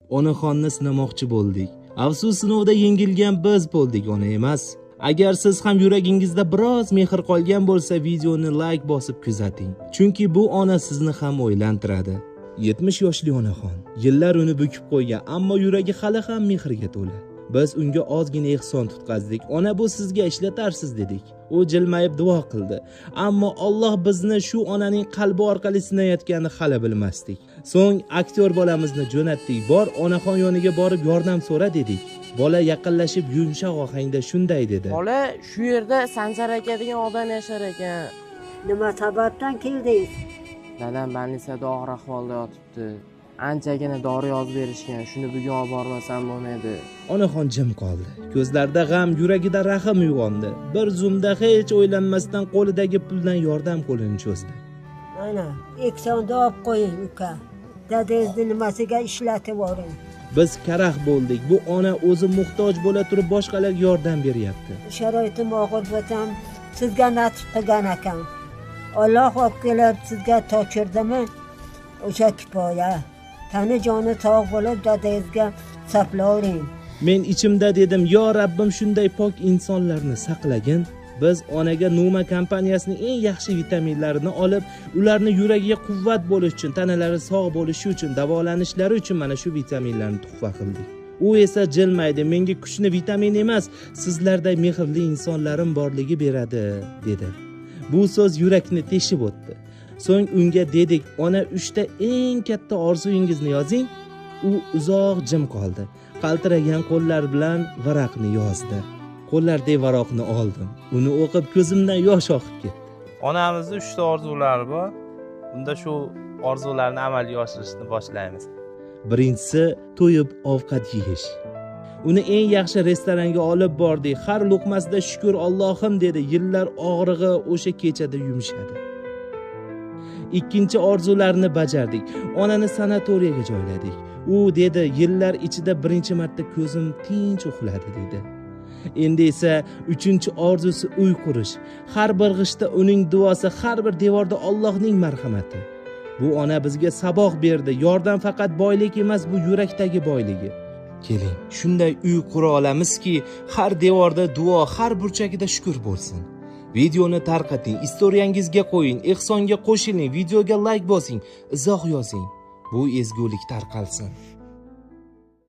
Onaxonni sinamoqchi bo'ldik. Afsus, sinovda yengilgan biz bo'ldik, ona emas. Agar siz ham yuragingizda biroz mehr qolgan bo'lsa, videoni like bosib kuzating. Chunki bu ona sizni ham o'ylantiradi. 70 yoshli onaxon yillar uni bukib qo'ygan, ammo yuragi hali ham mehrga to'la. Biz unga ozgina ehson tutqazdik. Ona, bu sizga ishlatarsiz dedik. U jilmayib duo qildi. Ammo Alloh bizni shu onaning qalbi orqali sinayotganini hali bilmasdik. So'ng aktyor bolamizni jo'natdik. Bor, onaxon yoniga borib yordam so'ra dedik. Bola yaqinlashib yumshoq ohangda shunday dedi. Bola, shu yerda Sanjar aka degan odam yashar ekan. Nima sababdan keldingiz? Dadam больницада og'ir ahvolda yotibdi. Anchagina dori yozib berishgan, shuni bugun olib bormasam bo'lmaydi. Onaxon jim qoldi. Ko'zlarida g'am, yuragida rahm uyg'ondi. Bir zumda hech o'ylanmasdan qo'lidagi puldan yordam qo'lini cho'zdi. Ana, ehsonni olib qo'ying uka. Dadangizni nimasiga ishlatib yuboring. Biz karaxt bo'ldik. Bu ona o'zi muhtoj bo'la turib boshqalarga yordam beryapti. Sharoitim og'ir bo'lsam, sizga nasib qilgan ekan. Alloh olib kelib sizga topshirdimi? O'sha kifoya. Tani joni sog' bo'lib dadangizga saplavering. Men ichimda dedim, yo Rabbim, shunday pok insonlarni saqlagin. Biz onaga Numa kompaniyasining eng yaxshi vitaminlarini olib, ularni yuragiga quvvat bo'lish uchun, tanalari sog' bo'lishi uchun, davolanishlari uchun mana shu vitaminlarni tuhfa qildik. U esa jilmaydi, menga kuchni vitamin emas, sizlarday mehrli insonlarim borligi beradi, dedi. Bu so'z yurakni teshib o'tdi. So'ng unga dedik, ona, 3 ta eng katta orzuyingizni yozing. U uzoq jim qoldi. Qaltiragan qo'llar bilan varaqni yozdi. Qo'llardagi varaqni oldim. Uni o'qib ko'zimdan yosh oqib ketdi. Onamizni 3 ta orzulari bor. Unda shu orzularni amalga oshirishni boshlaymiz. Birinchisi, to'yib ovqat yeyish. Uni eng yaxshi restoranga olib bordik. Har luqmasida shukr Allohim dedi. Yillar og'rig'i o'sha kechada yumshadi. Ikkinchi orzularini bajardik. Onani sanatoriyaga joyladik. U dedi, yillar ichida birinchi marta ko'zim tinch uxladi dedi. Endi esa uchinchi orzusi uy qurish. Har bir g'ishtda uning duosi, har bir devorda Allohning marhamati. Bu ona bizga saboq berdi. Yordam faqat boylik emas, bu yurakdagi boyligi. Keling, shunday uy qura olamizki, har devorda duo, har burchagida shukr bo'lsin. Videoni tarqating, istoriyangizga qo'ying, ehsonga qo'shiling, videoga like bosing, izoh yozing. Bu ezgulik tarqalsin.